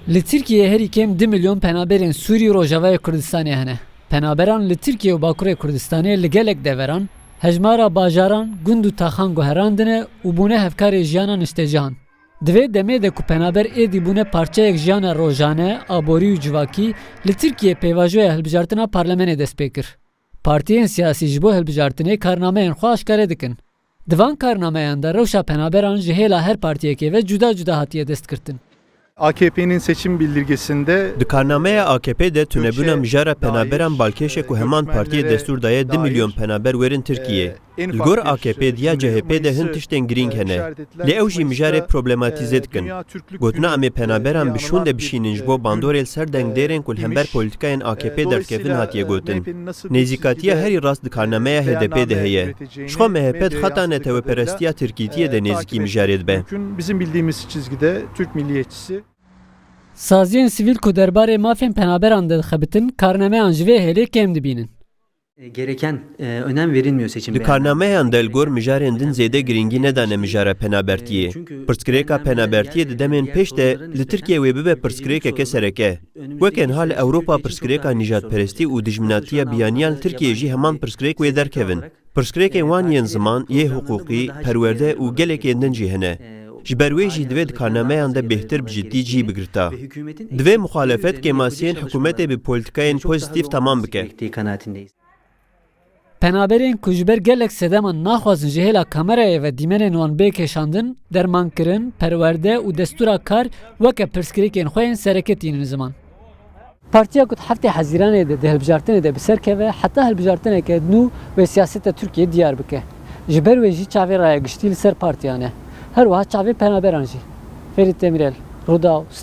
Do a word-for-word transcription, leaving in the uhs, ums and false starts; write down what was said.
Li Tirkiyeyê herî kêm du milyon penaberên Sûrî û Rojavayê Kurdistanê hene. Penaberan li Tirkiye û Bakurê Kurdistanê li gelek deveran, hejmara bajaran, gund û taxan guherandine û bûne hevkarê jiyana niştecihan. Di vê demê de ku penaber êdî bûne parçeyek jiyana rojane, aborî û civakî, li Tirkiyeyê pêvajoya hilbijartina parlemenê dest pê kir. Partiyên siyasî ji bo hilbijartinê karnameyên xwe aşkare dikin. Di van karnameyan de rewşa penaberan ji hêla her partiyekê ve cuda cuda hatiye destgirtin. A K P'nin seçim bildirgesinde Di karnameya A K P de tunebûna mijara penaberan balkêş e ku heman partiyê destûr daye du milyon penaber werin Tirkiyê. Li gor A K P diya C H P de hin tiştên girîng hene. Lê ew jî mijarê problematîze dikin. Gotina em ê penaberan bi şûn de bişînin ji bo bandorê li ser dengdêrên ku li hember polîtikayên A K P derdikevin hatiye gotin. Nêzîkatiya herî rast di karnameya H D P de heye. Jixwe M H P di xeta neteweperestiya tirkîtiyê de nêzîkî mijarê dibe. Mümkün bizim bildiğimiz çizgide Türk milliyetçisi. Saziyên sivîl ku derbarê mafên penaberan de dixebitin, karnameyan ji vê hêlê kêm dibînin. Gereken, e, önem verilmiyor seçim Di beyanlarına. Karnameyan de li gor mijarên din zêde girîngî nedane mijara penabertiyê. Pirsgirêka penabertiyê di demên pêş de li Tirkiye wê bibe pirsgirêkeke sereke. Weke niha li Ewropa pirsgirêka nîjadperestî û dijminatiya biyaniyan li Tirkiyeyê jî heman pirsgirêk wê derkevin. Pirsgirêkên wan yên ziman, yê hiqûqî, perwerde û gelekên din jî hene. Ji ber wê jî divê di karnameyan de bêhtir bi ciddî cî bigirta. Divê muxalefet kêmasiyên hikûmetê bi polîtikayên pozîtîf temam bike. Penaberên ku ji ber gelek sedeman naxwazin ji hêla kamerayê ve dîmenên wan bê kêşandin, dermankirin, perwerde û destûra kar weke pirsgirêkên xwe yên sereke tînin ziman. Partiya ku di heftê Hezîranê de di hilbijartinê de bi ser keve, heta hilbijartineke nû wê siyaseta Tirkiyeyê diyar bike. Ji ber wê jî çavê raya giştî li ser partiyan e. Her wiha çavê penaberan jî. Ferît Demîrel, Rûdaw,